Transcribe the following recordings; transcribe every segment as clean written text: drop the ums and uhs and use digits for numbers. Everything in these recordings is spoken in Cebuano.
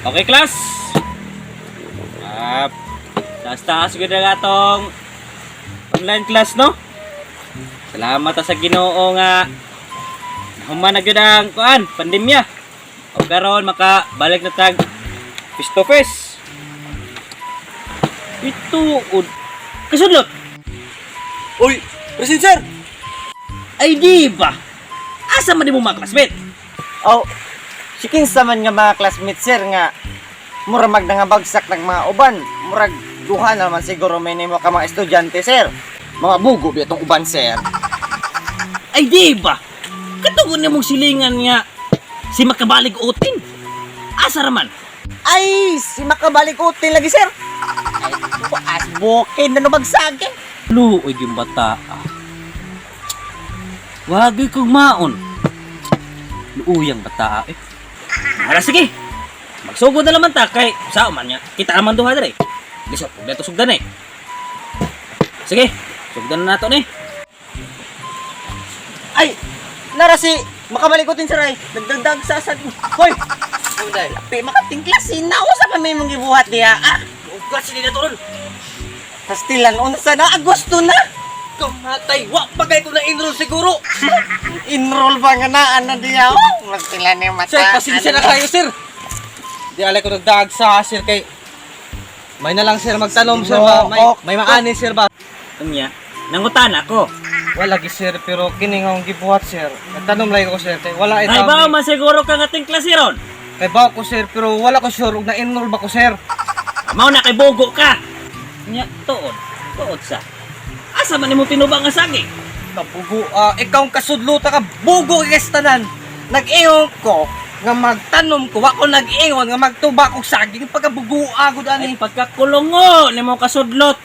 Okay, class. Ah, taas-taas gud ang atong online class, no? Salamat ta sa Ginoo nga human na gyud ang kuan, pandemya. O karon maka balik na tag face to face. Ituod. Kasudlot. Uy, present, sir! Ay di ba? Asa man di mo mga classmate? Oh, si kinsa man nga mga classmate, sir, nga mura magnangabagsak ng mga uban. Murag duha na man siguro may nimo ka mga estudyante, sir. Mga bugo biya tong uban, sir. Ay di ba? Katugon niya mong silingan nga si makabalig utin. Asa raman? Ay, si makabalik utin lagi, sir. Ay, as bukin na nubagsagin. Luoy yung bata. Ah. Wagi kong maon. Luuyang bata eh. Hala sige. Magsugod na naman ta kay sa man niya. Kita naman duha dere. Lisod pug dato sugdan eh. Sige, sugdan na nato ni. Ay, nara si makabalik utin, sir, ay. Nagdagdag sa sa. Hoy! Lapi makatingklas sina usa pa may mong gibuhat diha. Ah, Ugas ni na ron. pastilan unsa na Agosto na. Kamatay, wa pa kay ko na-enroll siguro. Enroll ba nga naan na diha? Oh, magtila ni mata. Sir, pasensya na kayo, sir. Di alay ko nagdaag sa sir kay may na lang sir magtanom sir ba? May maani sir ba? Unya, nangutan ako. Wala gi sir pero kini nga akong gibuhat sir. Nagtanom lang ko sir kay wala Ay ba itaw. man siguro ka nga ting klase ron. Kay ba ko sir pero wala ko sure og na-enroll ba ko sir. Mao na kay bogo ka. Nya, tuod. Tuod sa. Asa man nimo tinubang nga sagi? Kabugo, ah, ikaw ang kasudlota ka, bugo kay tanan. Nag-ingon ko nga magtanom ko, wa ko nag-ingon nga magtuba ko saging pagkabugo agud Ay ani. pagkakulungo nimo kasudlot.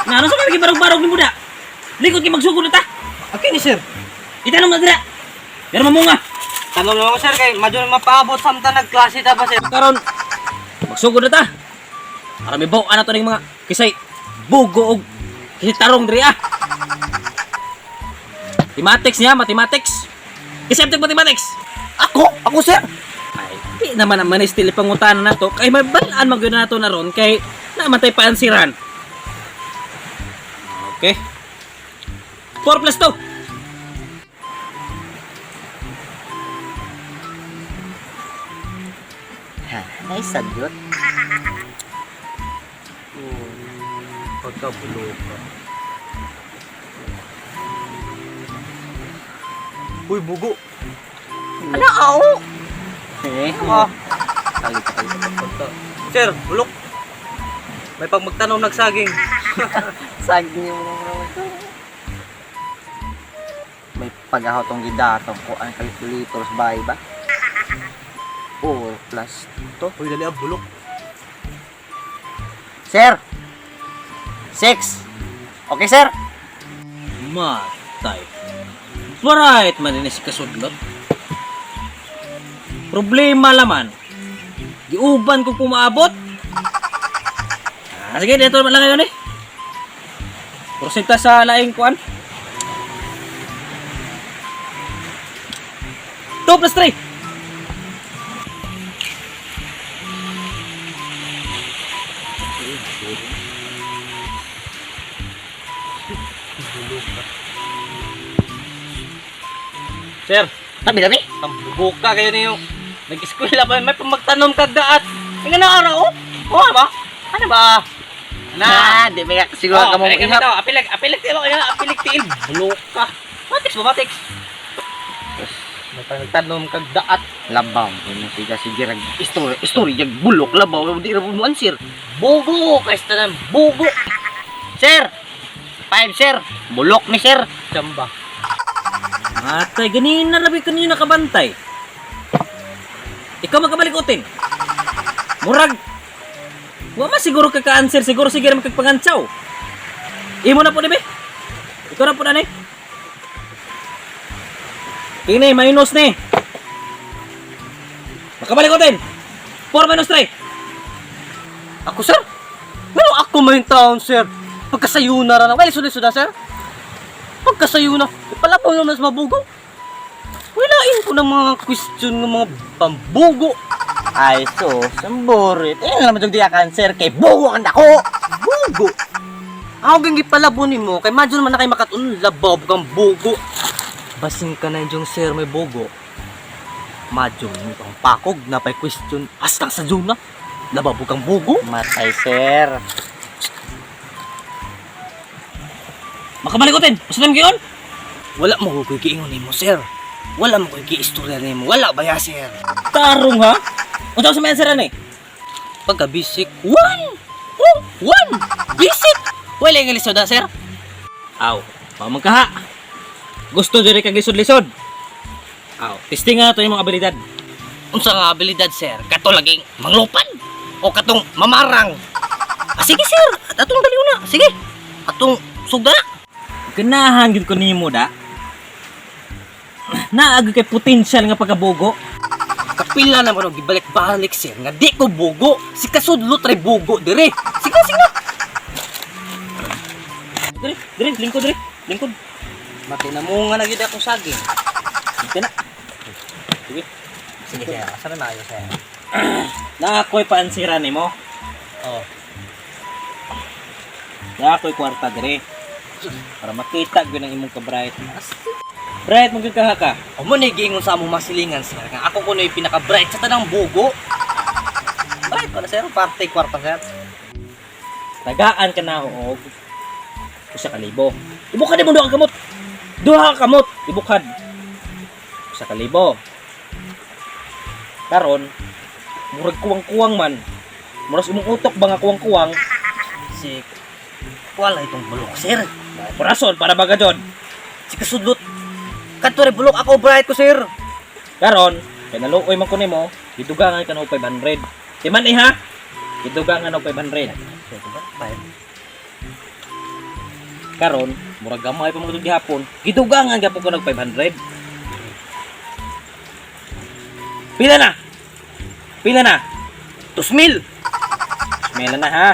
Na ano sa mga gibarog-barog nimo da? Likod kay magsugod na ta. Okay ni sir. Itanong na dira. Pero mamunga. Tanong lang ako sir kay madyo mapaabot samtang nagklase ta ba sir. Karon magsugod na ta. Para may baw na to ning mga kisay bugo og kisay tarong diri ah. Mathematics niya, mathematics. Kisay mathematics. Ako, ako sir. Ay, di naman naman still pangutana na to. Kay mabalaan man gyud na to na ron kay namatay pa ang siran. Okay. 4 plus 2. Ha, nice sadyot. Pagkabulo ka. Uy, bugo. Ano aw? Eh, Ah, kalita kalita. sir, bulok. May pag magtanom nagsaging. Saging mo naman ito. May pagahaw tong gidatong ko ang calculator sa bahay ba? 4 plus 2. Uy, dali ah, bulok. Sir! 6! Okay, sir! Matay. Bright man din si kasudlot. Problema laman. Giuban ko pumaabot. Ah, sige, dito lang ngayon eh. Porsinta sa laing kuan. 2 plus 3. Sir, Tabi, tabi! ang bugo ka kayo niyo. Nag-eskwela pa, may pag magtanom kag daat. Nga na araw, oh. Oh, ba? Ano ba? Na, di ba siguro ka mo Oh, ihap. Apilag, apilag tiil, kaya apilag tiil. Bulok ka. Matiks ba, matiks? May pag magtanom kag daat. Labaw, mo siga sige rag story, story jag bulok labaw di ra mo answer. Bugo, kaysa tanan, bugo. Sir! 5 sir. Bulok ni sir. Chamba. Matay, ganina labi kanina nakabantay. Ikaw magkabalikutin. Murag. Wa man siguro ka ka-answer, siguro sige ra makagpangantsaw. Imo na po ni be. Ikaw na po na ni. Tingnan minus ni. Makabalikutin. 4 minus 3. Ako, sir? Pero ako may taon, sir. Pagkasayo na rin. Well, sunod na, sir. Pagkasayo na. Ipalabaw naman sa mabugo. Walain ko ng mga question ng mga pambugo. Ay sus, ang burit. Eh, naman jud diya kan, sir, kay bugo kang dako. Bugo. Ako gang gipalabo nimo kay madyo naman na kay makatun labaw kang bugo. Basin ka na yung sir may bugo. Madyo mo kang pakog na pay question hasta sa juna. Labaw kang bugo. Matay, sir. Makabalikotin. Usa na giyon? Wala mo ko giingon nimo, sir. Wala mo ko giistorya nimo. Wala ba ya, sir? Tarong ha? Unsa sa may answer ani? Pagka basic, one! Oh, one! Basic! Wala yung lisod, ah, sir. Aw, pamang kaha. Gusto diri kag lisod-lisod. Aw, testing nga to imong abilidad. Unsa nga abilidad, sir? Kato laging manglupan o katong mamarang. Ah, sige, sir. Atong dali na. Sige. Atong sugda na. Ganahan gyud ko nimo da. Naag kay potensyal nga pagkabugo. Kapila naman og gibalik-balik, sir, nga di ko bugo. Si kasudlo tray bugo dire. Sige, sige. Diri, diri, lingkod diri, lingkod. Mati na mo nga na gyud akong saging. Sige na. Sige. Sige, sir. Asa na maayo, sir? Na ako'y paansira nimo. Oh. Na ako'y kwarta diri. Para makita gyud ang imong ka-bright. Bright mo gyud kaha ka. O mo ni giingon sa among masilingan, sir, nga ako kuno yung pinaka-bright sa tanang bugo. Bright pa na, sir. Parte kwarta, sir. Tagaan ka na og 1,000. Ibukad mo duha ka kamot. Duha ka kamot, ibukad. 1,000. Karon, murag kuwang-kuwang man. Murag imong utok ba nga kuwang-kuwang? Si wala itong bulok, sir. Kurason para baga jod. Si kasudlot. Kadto re bulok ako bright ko, sir. Karon, kay naluoy man ko nimo, gidugangan ka na og 500. Timan eh ha. Gidugangan og 500. Karon, murag gamay pa mo gihapon, gidugangan gyapon ko og 500. Pila na? Pila na? 2,000. Mela na ha.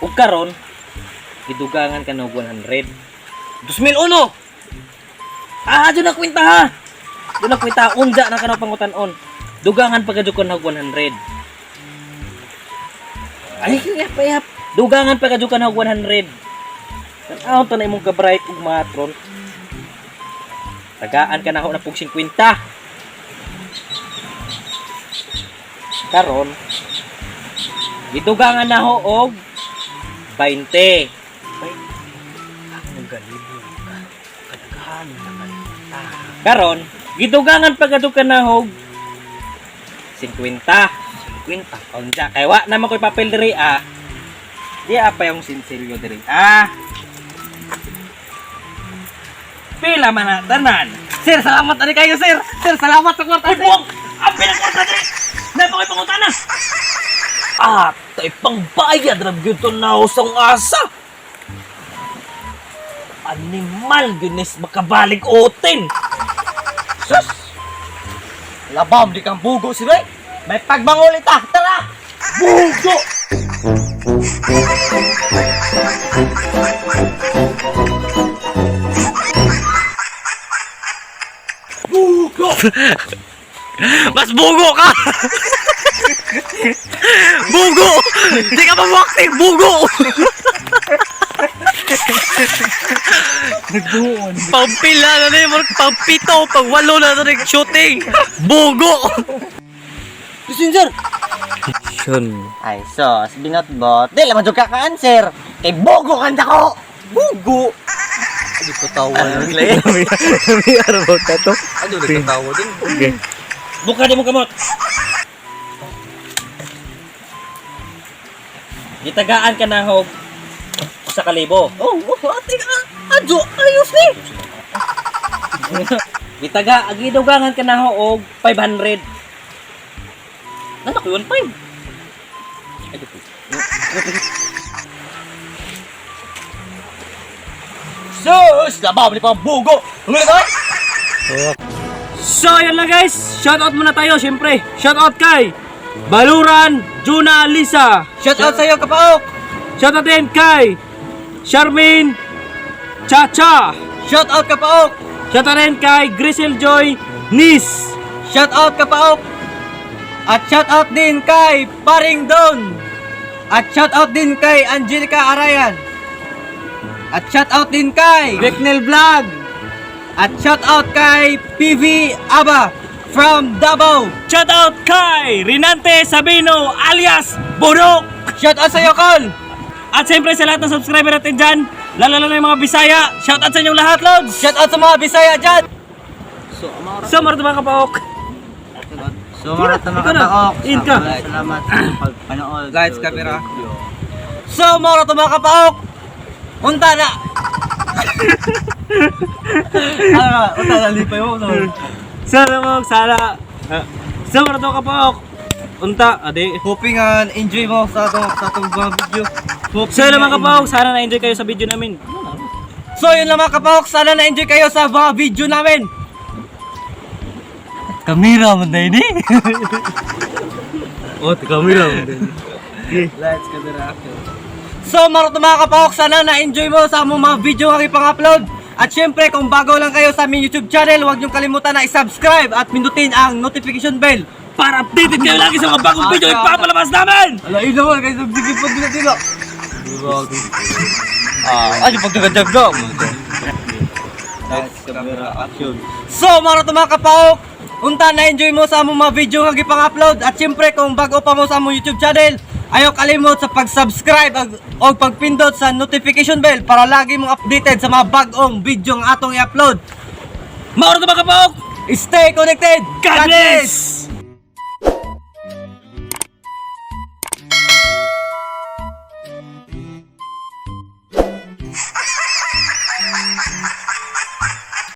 Ug karon, gidugangan ka na og 100. 2,001. Ah, doon na kwenta ha. Doon na kwenta unja na kanang pangutan-on. Dugangan pa kadyo ko og 100. Ay, yap, yap. Dugangan pa kadyo ka og 100. Tan-aw to na imong ka-bright ug matron. Tagaan ka na ako na pug 50. Karon, gidugangan na ho og 20. Ang galibo ka. Kadaghan na kalimutan. Karon, gidugangan pa kadto ka na og 50. 50. Unsa kay wa naman ko'y papel diri ah. Di pa yung sinsilyo diri ah. Pila man na tanan. Sir, salamat ani kayo, sir. Sir, salamat sa kwarta, Ay sir. buwang! Ang pinagkwarta diri! Napa ko'y pangutana! Atay pangbayad ra gyud to nausong asa. Animal gyud makabalik otin. Sus! Labam di kang bugo si Ray. May pagbangulit ah. Tara! Bugo. Bugo. Mas bugo ka. Bugo. Di ka pa mo-acting, bugo. Nagbuon. Pangpila na na yung pangpito, pangwalo na na yung shooting. Bugo. Sir! Shun. Ay sus, binotbot. Di laman jud ka ka-answer. Kay bugo kang dako. Bugo. Hindi ko tawa. Ano nagkatawa din? Buka di mo kamot. Gitagaan ka na hog 1,000. Oh, ate ka. Adyo, ayos ni. Gitaga, gidugangan ka na ho og 500. Nanak yun, 5. Ay, dupo. Sus! Labam di pa bugo. Huli ka! So, ayan lang guys. Shoutout muna tayo, syempre. Shoutout kay Baluran Juna Lisa. Shout out sa'yo, kapaok. Shoutout din kay Charmaine Chacha. Shout out, kapaok. Shoutout din kay Grisel Joy Nis. Shout out, kapaok. At shout out din kay Paring Don. At shout out din kay Angelica Arayan. At shout out din kay Becknell Vlog. At shout out kay PV Aba from Davao. Shout out kay Rinante Sabino alias Budok. Shout out sa iyo, Col. At siyempre sa lahat ng subscriber natin dyan, lalo na yung mga Bisaya, shout out sa inyong lahat, Lods! Shout out sa mga Bisaya dyan. So, marami mga kapaok. So, mga Ikaw na. In ka. Salamat sa pagpanood. Lights, camera. So, mga to mga kapaok. Unta na. Ano, unta na lipay mo. Sana mo, sana. Ah, so, marami mga kapaok. Unta, adi. Hoping enjoy mo sa atong mga video. Hoping So, yun lang, nga mga kapaok, sana na-enjoy kayo sa video namin. So yun lang, mga kapaok, sana na-enjoy kayo sa mga video namin. Kamera man na ini. Oh, kamera man din. Lights, camera, action. So maroto mga kapaok, sana na-enjoy mo sa among mga video nga ipang-upload. At syempre, kung bago lang kayo sa aming YouTube channel, huwag niyong kalimutan na i-subscribe at pindutin ang notification bell. Para updated kayo lagi sa mga bagong video ipapalabas namin! Ala, ina mo, guys, nagbigay pag dila. Ah, ay, pagdagadagda mo. Lights, camera, action. So, mga to mga kapaok, unta na-enjoy mo sa among mga video nga gipang-upload at syempre kung bago pa mo sa among YouTube channel, ayaw kalimot sa pag-subscribe o pagpindot sa notification bell para lagi mong updated sa mga bagong video nga atong i-upload. Mauro mga kapaok! Stay connected! God bless!